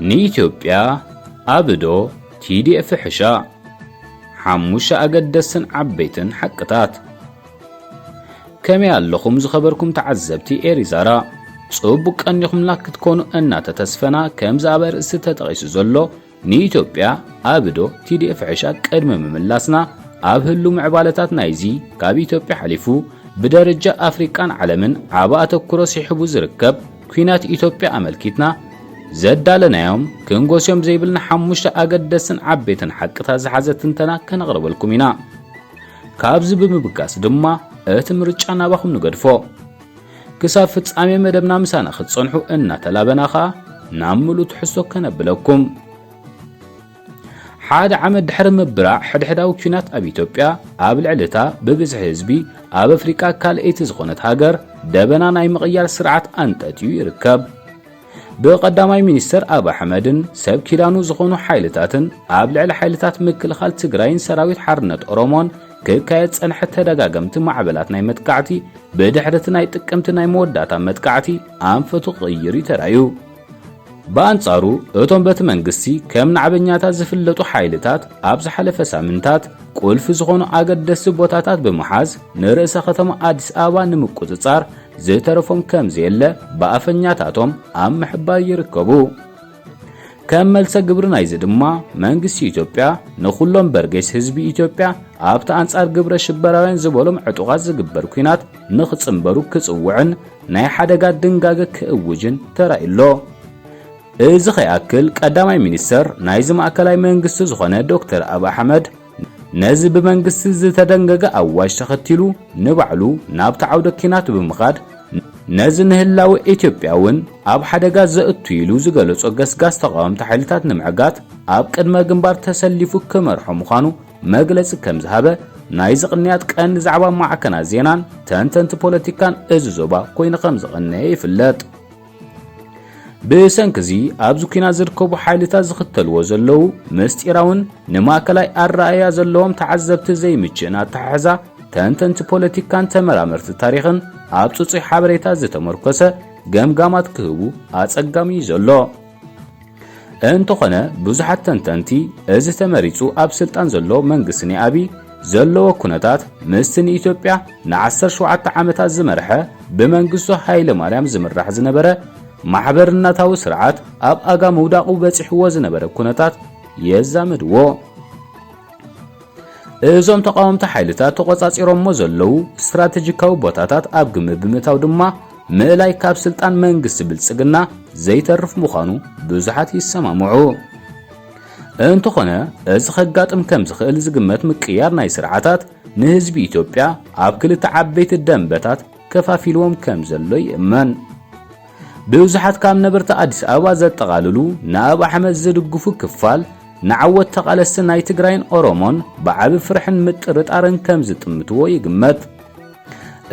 ንኢትዮጵያ ኣብዶ ቲ ዲ ኤፍ ሕሻ። ሓሙሽተ ኣገደስትን ዓበይትን ሓቅታት። ከመይ ኣለኹም ዝኸበርኩም ተዓዘብቲ ኤሪዛራ? ጽቡቕ ቀኒኹምና ክትኮኑ እናተተስፈና፣ ከምዚ ኣብ ኣርእስቲ ተጠቒሱ ዘሎ ንኢትዮጵያ ኣብዶ ቲ ዲ ኤፍ ሕሻ ቅድሚ ምምላስና፣ ኣብ ህሉ ምዕባለታት ናይዚ ካብ ኢትዮጵያ ሓሊፉ ብደረጃ ኣፍሪቃን ዓለምን ዓቢ ኣተኩሮ ሲሕቡ ዝርከብ ኲናት ኢትዮጵያ ኣመልኪትና ዘዳለናዮም ክንጎስዮም ዘይብልና ሓሙሽተ ኣገደስትን ዓበይትን ሓቅታት ዝሓዘ ትንተና ከነቕርበልኩም ኢና። ካብዚ ብምብጋስ ድማ እቲ ምርጫ ናባኹም ንገድፎ። ክሳብ ፍጻሜ መደብና ምሳና ክትጸንሑ እናተላበና ኸኣ ናብ ምሉእ ትሕዝቶ ከነብለኩም። ሓደ ዓመት ድሕሪ ምብራዕ ሕድሕዳዊ ኲናት ኣብ ኢትዮጵያ፣ ኣብ ልዕሊ እታ ብብዝሒ ህዝቢ ኣብ ኣፍሪቃ ካልኣይቲ ዝኾነት ሃገር ደበና ናይ ምቕያር ስርዓት ኣንጠጥዩ ይርከብ። ብቐዳማይ ሚኒስተር ኣብ ኣሕመድን ሰብ ኪዳኑ ዝኾኑ ሓይልታትን ኣብ ልዕሊ ሓይልታት ምክልኻል ትግራይን ሰራዊት ሓርነት ኦሮሞን ክካየድ ጸንሐ ተደጋገምቲ ማዕበላት ናይ መጥቃዕቲ ብድሕሪ እቲ ናይ ጥቅምቲ ናይ መወዳእታ መጥቃዕቲ ኣንፈቱ ክቕይር እዩ ተራእዩ። ብኣንጻሩ፣ እቶም በቲ መንግስቲ ከም ናዕበኛታት ዝፍለጡ ሓይልታት ኣብ ዝሓለፈ ሳምንታት ቁልፊ ዝኾኑ ኣገደስቲ ቦታታት ብምሓዝ ንርእሰ ከተማ ኣዲስ ኣበባ ንምቁጽጻር ዝተረፎም ከም ዘየለ ብኣፈኛታቶም ኣብ ምሕባር ይርከቡ። ከም መልሰ ግብሪ ናይዚ ድማ መንግስቲ ኢትዮጵያ ንኹሎም በርጌስ ህዝቢ ኢትዮጵያ ኣብቲ ኣንጻር ግብረ ሽበራውያን ዝበሎም ዕጡቓት ዝግበር ኲናት ንኽጽንበሩ ክጽውዕን ናይ ሓደጋ ድንጋገ ክእውጅን ተራእዩ ኣሎ። እዚ ከይኣክል ቀዳማይ ሚኒስተር ናይዚ ማእከላይ መንግስቲ ዝኾነ ዶክተር ኣብ ኣሕመድ ነዚ ብመንግስቲ ዝተደንገገ ኣዋጅ ተኸቲሉ ንባዕሉ ናብቲ ዓውደ ኲናት ብምኻድ ነዚ ንህላወ ኢትዮጵያ እውን ኣብ ሓደጋ ዘእቱ ኢሉ ዝገለጾ ገስጋስ ተቓወምቲ ሓይልታት ንምዕጋት ኣብ ቅድመ ግንባር ተሰሊፉ ክመርሖ ምዃኑ መግለጺ ከም ዝሃበ ናይዚ ቅንያት ቀንዲ ዛዕባ ማዕከናት ዜናን ተንተንቲ ፖለቲካን እዚ ዞባ ኮይኑ ከም ዝቐነየ ይፍለጥ። ብሰንኪ እዚ ኣብዚ ኲናት ዝርከቡ ሓይልታት ዝኽተልዎ ዘለዉ ምስጢራውን ንማእከላይ ኣረኣእያ ዘለዎም ተዓዘብቲ ዘይምችእን ኣተሓሕዛ ተንተንቲ ፖለቲካን ተመራመርቲ ታሪኽን ኣብ ጽጹይ ሓበሬታ ዝተመርኮሰ ገምጋማት ክህቡ ኣጸጋሚ እዩ ዘሎ። እንተኾነ ብዙሓት ተንተንቲ እዚ ተመሪጹ ኣብ ስልጣን ዘሎ መንግስቲ ናይ ኣቢ ዘለዎ ኩነታት ምስቲ ንኢትዮጵያ ንዓሰርተ ሸውዓተ ዓመታት ዝመርሐ ብመንግስቱ ሃይለ ማርያም ዝምራሕ ዝነበረ ማሕበርነታዊ ስርዓት ኣብ ኣጋ ምውዳቑ በጺሕዎ ዝነበረ ኩነታት የዛምድዎ። እዞም ተቓወምቲ ሓይልታት ተቖጻጺሮሞ ዘለዉ ስትራተጂካዊ ቦታታት ኣብ ግምት ብምእታው ድማ ምእላይ ካብ ስልጣን መንግስቲ ብልጽግና ዘይተርፍ ምዃኑ ብዙሓት ይሰማምዑ። እንተኾነ እዚ ከጋጥም ከም ዝኽእል ዝግመት ምቅያር ናይ ስርዓታት ንህዝቢ ኢትዮጵያ ኣብ ክልተ ዓበይቲ ደንበታት ከፋፊልዎም ከም ዘሎ ይእመን። ብዙሓት ካብ ነበርቲ ኣዲስ ኣበባ ዘጠቓልሉ ንኣብ ኣሕመድ ዝድግፉ ክፋል ንዓወት ተቓለስቲ ናይ ትግራይን ኦሮሞን ብዓቢ ፍርሕን ምጥርጣርን ከም ዝጥምትዎ ይግመት።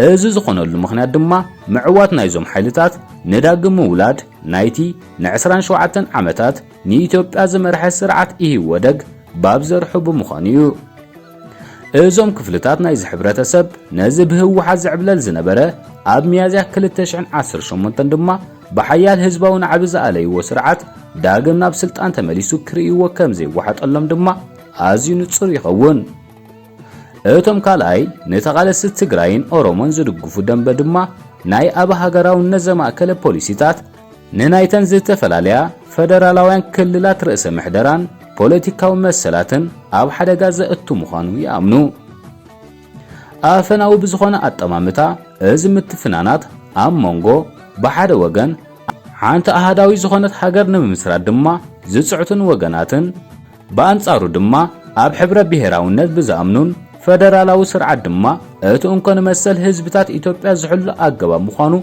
እዚ ዝኾነሉ ምኽንያት ድማ ምዕዋት ናይዞም ሓይልታት ንዳግም ምውላድ ናይቲ ንዕስራን ሸውዓተን ዓመታት ንኢትዮጵያ ዝመርሐ ስርዓት ኢህወደግ ባብ ዘርሑ ብምዃኑ እዩ። እዞም ክፍልታት ናይዚ ሕብረተሰብ ነዚ ብህወሓት ዝዕብለል ዝነበረ ኣብ ሚያዝያ ክልተ ሽሕን ዓሰርተ ሸሞንተን ድማ ብሓያል ህዝባዊ ናዕቢ ዝኣለይዎ ስርዓት ዳግም ናብ ስልጣን ተመሊሱ ክርእይዎ ከም ዘይወሓጠሎም ድማ ኣዝዩ ንጹር ይኸውን። እቶም ካልኣይ ንተቓለስቲ ትግራይን ኦሮሞን ዝድግፉ ደንበ ድማ ናይ ኣብ ሃገራውነት ዘማእከለ ፖሊሲታት ንናይተን ዝተፈላለያ ፈደራላውያን ክልላት ርእሰ ምሕደራን ፖለቲካዊ መሰላትን ኣብ ሓደጋ ዘእቱ ምዃኑ ይኣምኑ። ኣፈናዊ ብዝኾነ ኣጠማምታ እዚ ምትፍናናት ኣብ መንጎ ብሓደ ወገን ሓንቲ ኣሃዳዊ ዝኾነት ሃገር ንምምስራት ድማ ዝጽዕቱን ወገናትን ብኣንጻሩ ድማ ኣብ ሕብረ ብሄራውነት ብዝኣምኑን ፈደራላዊ ስርዓት ድማ እቲ እንኮ ንመሰል ህዝብታት ኢትዮጵያ ዝሕሉ ኣገባብ ምዃኑ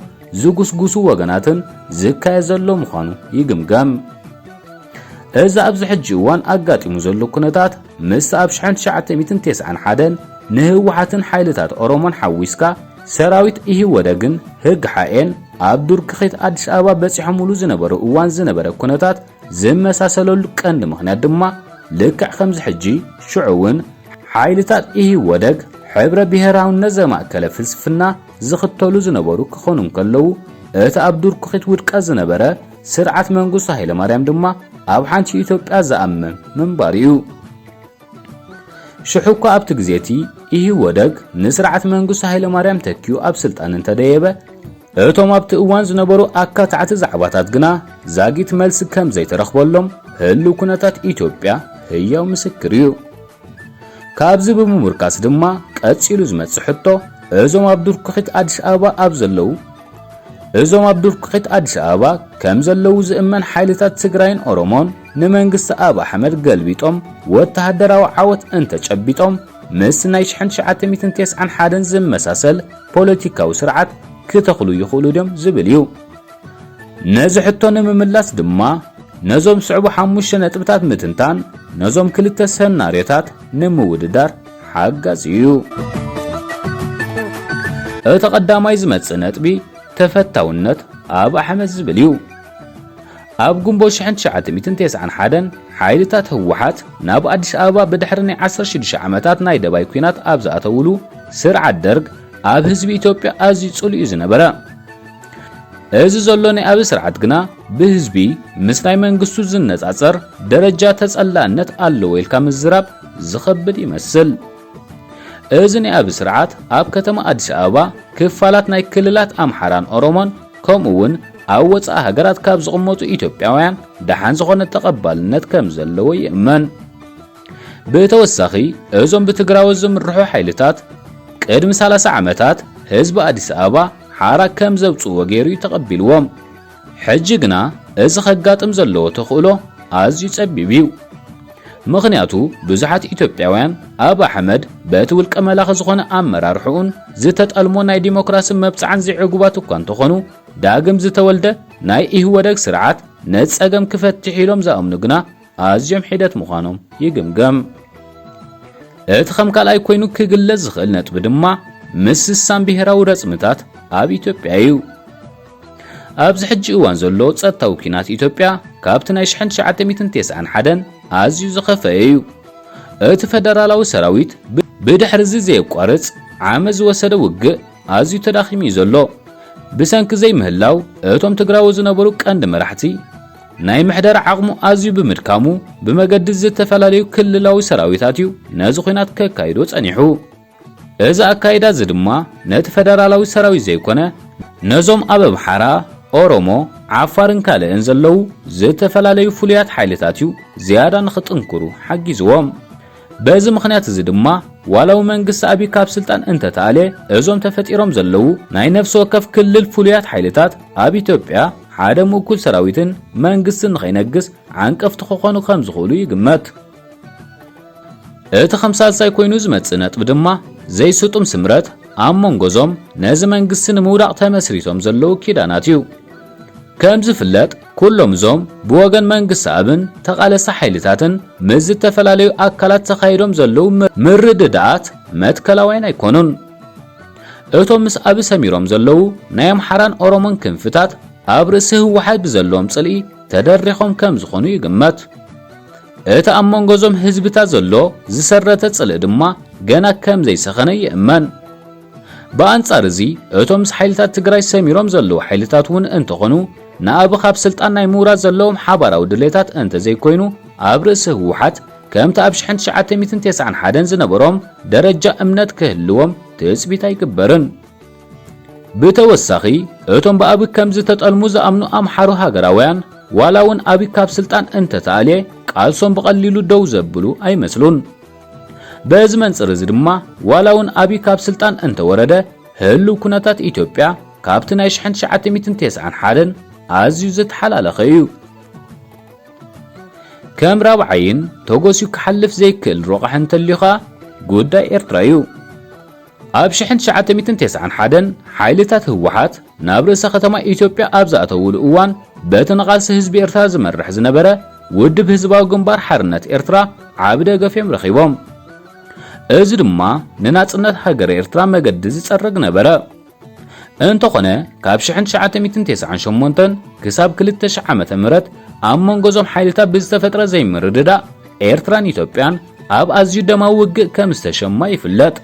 ዝጉስጉሱ ወገናትን ዝካየድ ዘሎ ምዃኑ ይግምገም። እዚ ኣብዚ ሕጂ እዋን ኣጋጢሙ ዘሎ ኩነታት ምስ ኣብ ሽሕን ትሽዓተ ሚእትን ተስዓን ሓደን ንህወሓትን ሓይልታት ኦሮሞን ሓዊስካ ሰራዊት ኢህወደግን ህግሓኤን ኣብ ዱር ክኺት ኣዲስ ኣበባ በጺሖምሉ ዝነበሩ እዋን ዝነበረ ኩነታት ዝመሳሰለሉ ቀንዲ ምኽንያት ድማ ልክዕ ከምዚ ሕጂ ሽዑ እውን ሓይልታት ኢህወደግ ሕብረ ብሄራውነት ዘማእከለ ፍልስፍና ዝኽተሉ ዝነበሩ ክኾኑ እንከለዉ እቲ ኣብ ዱር ኩኺት ውድቀት ዝነበረ ስርዓት መንግስቱ ሃይለማርያም ድማ ኣብ ሓንቲ ኢትዮጵያ ዝኣምን ምንባር እዩ። ሽሑ እኳ ኣብቲ ግዜ እቲ ኢህወደግ ንስርዓት መንግስቱ ሃይለማርያም ተኪኡ ኣብ ስልጣን እንተደየበ፣ እቶም ኣብቲ እዋን ዝነበሩ ኣካታዕቲ ዛዕባታት ግና ዛጊት መልሲ ከም ዘይተረኽበሎም ህልው ኩነታት ኢትዮጵያ ህያው ምስክር እዩ። ካብዚ ብምምርካስ ድማ ቀጺሉ ዝመጽእ ሕቶ፣ እዞም ኣብ ዱር ኩኺት ኣዲስ ኣበባ ኣብ ዘለዉ እዞም ኣብ ዱር ኩኺት ኣዲስ ኣበባ ከም ዘለዉ ዝእመን ሓይልታት ትግራይን ኦሮሞን ንመንግስቲ ኣብ ኣሕመድ ገልቢጦም ወተሃደራዊ ዓወት እንተጨቢጦም፣ ምስ ናይ ሽሕን ትሽዓተ ሚእትን ተስዓን ሓደን ዝመሳሰል ፖለቲካዊ ስርዓት ክተኽሉ ይኽእሉ ድዮም ዝብል እዩ። ነዚ ሕቶ ንምምላስ ድማ ነዞም ዝስዕቡ ሓሙሽተ ነጥብታት ምትንታን ነዞም ክልተ ሰናርዮታት ንምውድዳር ሓጋዚ እዩ። እቲ ቀዳማይ ዝመጽእ ነጥቢ ተፈታውነት ኣብ ኣሕመድ ዝብል እዩ። ኣብ ግንቦት ሽሕን ትሽዓተ ሚእትን ተስዓን ሓደን ሓይልታት ህወሓት ናብ ኣዲስ ኣበባ ብድሕሪ ናይ ዓሰርተ ሽዱሽተ ዓመታት ናይ ደባይ ኲናት ኣብ ዝኣተውሉ፣ ስርዓት ደርግ ኣብ ህዝቢ ኢትዮጵያ ኣዝዩ ጽሉእ እዩ ዝነበረ። እዚ ዘሎ ናይ ኣብይ ስርዓት ግና ብህዝቢ ምስ ናይ መንግስቱ ዝነጻጸር ደረጃ ተጸላእነት ኣለዎ ኢልካ ምዝራብ ዝኸብድ ይመስል። እዚ ናይ ኣብይ ስርዓት ኣብ ከተማ ኣዲስ ኣበባ፣ ክፋላት ናይ ክልላት ኣምሓራን ኦሮሞን፣ ከምኡ እውን ኣብ ወጻኢ ሃገራት ካብ ዝቕመጡ ኢትዮጵያውያን ደሓን ዝኾነ ተቐባልነት ከም ዘለዎ ይእመን። ብተወሳኺ፣ እዞም ብትግራዎት ዝምርሑ ሓይልታት ቅድሚ ሰላሳ ዓመታት ህዝቢ ኣዲስ ኣበባ ሓራ ከም ዘውጽእዎ ገይሩ እዩ ተቐቢልዎም። ሕጂ ግና እዚ ከጋጥም ዘለዎ ተኽእሎ ኣዝዩ ጸቢብ እዩ። ምኽንያቱ ብዙሓት ኢትዮጵያውያን ኣብ ኣሕመድ በቲ ውልቀ መላኺ ዝኾነ ኣመራርሕኡን ዝተጠልሞ ናይ ዲሞክራሲ መብጽዓን ዘይዕጉባት እኳ እንተኾኑ፣ ዳግም ዝተወልደ ናይ ኢህወደግ ስርዓት ነቲ ጸገም ክፈትሕ ኢሎም ዝኣምኑ ግና ኣዝዮም ሒደት ምዃኖም ይግምገም። እቲ ከም ካልኣይ ኮይኑ ክግለጽ ዝኽእል ነጥቢ ድማ ምስሳን ብሄራዊ ረጽምታት ኣብ ኢትዮጵያ እዩ። ኣብዚ ሕጂ እዋን ዘሎ ጸጥታዊ ኲናት ኢትዮጵያ ካብቲ ናይ ሽሕን ትሽዓተ ሚእትን ተስዓን ሓደን ኣዝዩ ዝኸፍአ እዩ። እቲ ፈደራላዊ ሰራዊት ብ-፣ ብድሕሪ እዚ ዘየቋርጽ ዓመት ዝወሰደ ውግእ ኣዝዩ ተዳኺሙ እዩ ዘሎ። ብሰንኪ ዘይምህላው እቶም ትግራዊ ዝነበሩ ቀንዲ መራሕቲ ናይ ምሕደራ ዓቕሙ ኣዝዩ ብምድካሙ፣ ብመገዲ ዝተፈላለዩ ክልላዊ ሰራዊታት እዩ ነዚ ኲናት ከካይዶ ጸኒሑ። እዚ ኣካይዳ እዚ ድማ ነቲ ፈደራላዊ ሰራዊት ዘይኮነ፣ ነዞም ኣብ ኣምሓራ፣ ኦሮሞ፣ ዓፋርን ካልእን ዘለዉ ዝተፈላለዩ ፍሉያት ሓይልታት እዩ ዝያዳ ንኽጥንክሩ ሓጊዝዎም። በዚ ምኽንያት እዚ ድማ ዋላ እውን መንግስቲ ኣብይ ካብ ስልጣን እንተተኣልየ፣ እዞም ተፈጢሮም ዘለዉ ናይ ነፍሲ ወከፍ ክልል ፍሉያት ሓይልታት ኣብ ኢትዮጵያ ሓደ ምእኩል ሰራዊትን መንግስትን ንኸይነግስ ዓንቀፍቲ ክኾኑ ከም ዝኽእሉ ይግመት። እቲ ከም ሳልሳይ ኮይኑ ዝመጽእ ነጥቢ ድማ ዘይስጡም ስምረት ኣብ መንጎ እዞም ነዚ መንግስቲ ንምውዳቕ ተመስሪቶም ዘለዉ ኪዳናት እዩ። ከም ዝፍለጥ፣ ኩሎም እዞም ብወገን መንግስቲ ኣብን ተቓለስቲ ሓይልታትን ምስ ዝተፈላለዩ ኣካላት ተኻይዶም ዘለዉ ም-፣ ምርድዳኣት መትከላውያን ኣይኮኑን። እቶም ምስ ኣብ ሰሚሮም ዘለዉ ናይ ኣምሓራን ኦሮሞን ክንፍታት ኣብ ርእሲ ህወሓት ብዘለዎም ጽልኢ ተደሪኾም ከም ዝኾኑ ይግመት። እቲ ኣብ መንጎ እዞም ህዝብታት ዘሎ ዝሰረተ ጽልኢ ድማ ገና ከም ዘይሰኸነ ይእመን። ብኣንጻር እዚ፣ እቶም ምስ ሓይልታት ትግራይ ሰሚሮም ዘለዉ ሓይልታት እውን እንተኾኑ፣ ንኣብ ካብ ስልጣን ናይ ምውራድ ዘለዎም ሓባራዊ ድሌታት እንተዘይኮይኑ፣ ኣብ ርእሲ ህወሓት ከምቲ ኣብ ሽሕን ትሽዓተ ሚእትን ተስዓን ሓደን ዝነበሮም ደረጃ እምነት ክህልዎም ትጽቢት ኣይግበርን። ብተወሳኺ፣ እቶም ብኣቢ ከም ዝተጠልሙ ዝኣምኑ ኣምሓሩ ሃገራውያን፣ ዋላ እውን ኣቢ ካብ ስልጣን እንተተኣልየ፣ ቃልሶም ብቐሊሉ ደው ዘብሉ ኣይመስሉን። በዚ መንጽር እዚ ድማ፣ ዋላ እውን ኣቢ ካብ ስልጣን እንተወረደ፣ ህልው ኩነታት ኢትዮጵያ ካብቲ ናይ ሽሕን ትሽዓተ ሚእትን ተስዓን ሓደን ኣዝዩ ዝተሓላለኸ እዩ። ከም ራብዓይን ተጎስዩ ክሓልፍ ዘይክእል ረቑሒ እንተልዩ ኸኣ ጉዳይ ኤርትራ እዩ። ኣብ ሽሕን ትሽዓተ ሚእትን ተስዓን ሓደን ሓይልታት ህወሓት ናብ ርእሰ ከተማ ኢትዮጵያ ኣብ ዝኣተውሉ እዋን፣ በቲ ንቓልሲ ህዝቢ ኤርትራ ዝመርሕ ዝነበረ ውድብ ህዝባዊ ግንባር ሓርነት ኤርትራ ዓቢ ደገፍ እዮም ረኺቦም። እዚ ድማ ንናጽነት ሃገረ ኤርትራ መገዲ ዝጸርግ ነበረ። እንተኾነ፣ ካብ ሽሕን ትሽዓተ ሚእትን ተስዓን ሸሞንተን ክሳብ ክልተ ሽሕ ዓመተ ምህረት ኣብ መንጎ እዞም ሓይልታት ብዝተፈጥረ ዘይምርድዳእ፣ ኤርትራን ኢትዮጵያን ኣብ ኣዝዩ ደማዊ ውግእ ከም ዝተሸማ ይፍለጥ።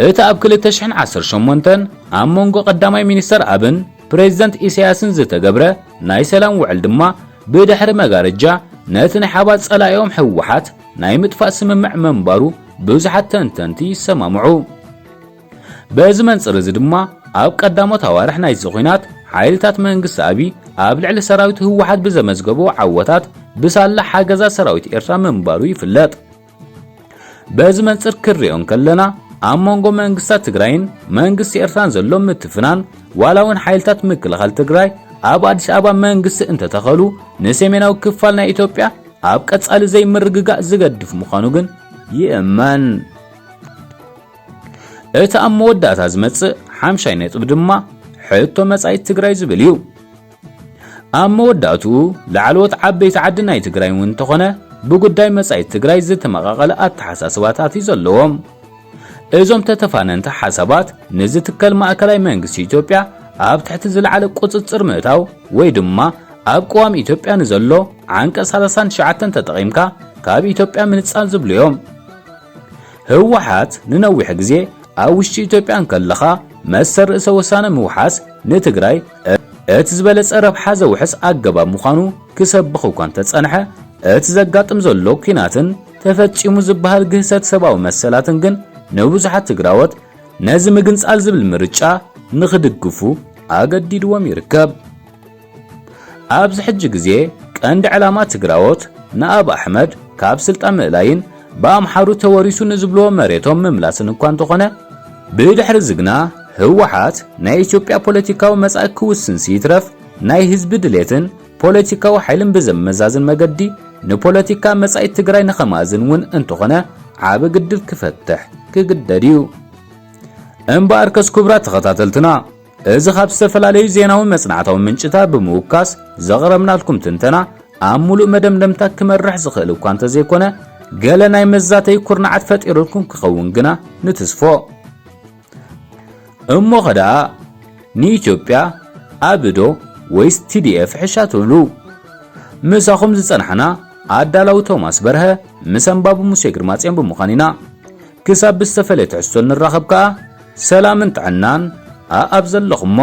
እቲ ኣብ ክልተ ሽሕን ዓሰርተ ሸሞንተን ኣብ መንጎ ቀዳማይ ሚኒስተር ኣብን ፕሬዚደንት ኢሳያስን ዝተገብረ ናይ ሰላም ውዕል ድማ ብድሕሪ መጋረጃ ነቲ ናይ ሓባር ጸላኢኦም ህወሓት ናይ ምጥፋእ ስምምዕ ምንባሩ ብዙሓት ተንተንቲ ይሰማምዑ። በዚ መንጽር እዚ ድማ ኣብ ቀዳሞት ኣዋርሕ ናይዚ ኹናት ሓይልታት መንግስቲ ኣብይ ኣብ ልዕሊ ሰራዊት ህወሓት ብዘመዝገቦ ዓወታት ብሳላ ሓገዛ ሰራዊት ኤርትራ ምንባሩ ይፍለጥ። በዚ መንጽር ክንሪኦ እንከለና ኣብ መንጎ መንግስታት ትግራይን መንግስቲ ኤርትራን ዘሎ ምትፍናን ዋላ እውን ሓይልታት ምክልኻል ትግራይ ኣብ ኣዲስ ኣበባ መንግስቲ እንተተኸሉ ንሰሜናዊ ክፋል ናይ ኢትዮጵያ ኣብ ቀጻሊ ዘይምርግጋእ ዝገድፍ ምዃኑ ግን ይእመን። እቲ ኣብ መወዳእታ ዝመጽእ ሓምሻይ ነጥብ ድማ ሕቶ መጻኢት ትግራይ ዝብል እዩ። ኣብ መወዳእትኡ ላዕለዎት ዓበይቲ ዓዲ ናይ ትግራይ እውን እንተኾነ ብጉዳይ መጻኢት ትግራይ ዝተመቓቐለ ኣተሓሳስባታት እዩ ዘለዎም። እዞም ተተፋነንቲ ሓሳባት ንዝትከል ማእከላይ መንግስቲ ኢትዮጵያ ኣብ ትሕቲ ዝለዓለ ቁጽጽር ምእታው ወይ ድማ ኣብ ቅዋም ኢትዮጵያ ንዘሎ ዓንቀጽ ሰላሳን ትሽዓተን ተጠቒምካ ካብ ኢትዮጵያ ምንጻል ዝብሉ እዮም። ህወሓት ንነዊሕ ግዜ ኣብ ውሽጢ ኢትዮጵያ እንከለኻ መሰል ርእሰ ውሳነ ምውሓስ ንትግራይ እቲ ዝበለጸ ረብሓ ዘውሕስ ኣገባብ ምዃኑ ክሰብኽ እኳ እንተጸንሐ፣ እቲ ዘጋጥም ዘሎ ኲናትን ተፈጺሙ ዝበሃል ግህሰት ሰብኣዊ መሰላትን ግን ንብዙሓት ትግራዎት ነዚ ምግንጻል ዝብል ምርጫ ንኽድግፉ ኣገዲድዎም ይርከብ። ኣብዚ ሕጂ ግዜ ቀንዲ ዕላማ ትግራዎት ንኣብ ኣሕመድ ካብ ስልጣን ምእላይን ብኣምሓሩ ተወሪሱ ንዝብልዎ መሬቶም ምምላስን እኳ እንተኾነ፣ ብድሕሪ ዝግና ህወሓት ናይ ኢትዮጵያ ፖለቲካዊ መጻኢ ክውስንሲ ይትረፍ ናይ ህዝቢ ድሌትን ፖለቲካዊ ሓይልን ብዘመዛዝን መገዲ ንፖለቲካ መጻኢት ትግራይ ንኸማእዝን እውን እንተኾነ ዓቢ ግድል ክፈትሕ ክግደድ እዩ። እምበኣርከስ ክቡራት ተኸታተልትና፣ እዚ ካብ ዝተፈላለዩ ዜናዊ መጽናዕታዊ ምንጭታት ብምውካስ ዘቕረብናልኩም ትንተና ኣብ ሙሉእ መደምደምታ ክመርሕ ዝኽእል እኳ እንተዘይኮነ፣ ገለ ናይ መዛተይ ኩርናዓት ፈጢሩልኩም ክኸውን ግና ንትስፎ። እሞ ኸደኣ ንኢትዮጵያ ኣብዶ ወይስ ቲ ዲ ኤፍ ሕሻ ትብሉ? ምሳኹም ዝጸናሕና ኣዳላዊ ቶማስ በርሀ ምስ ኣንባቢ ሙሴ ግርማጽዮን ብምዃን ኢና። ክሳብ ብዝተፈለየ ትሕዝቶ ንራኸብ ከኣ ሰላምን ጥዕናን ኣኣብ ዘለኹሞ።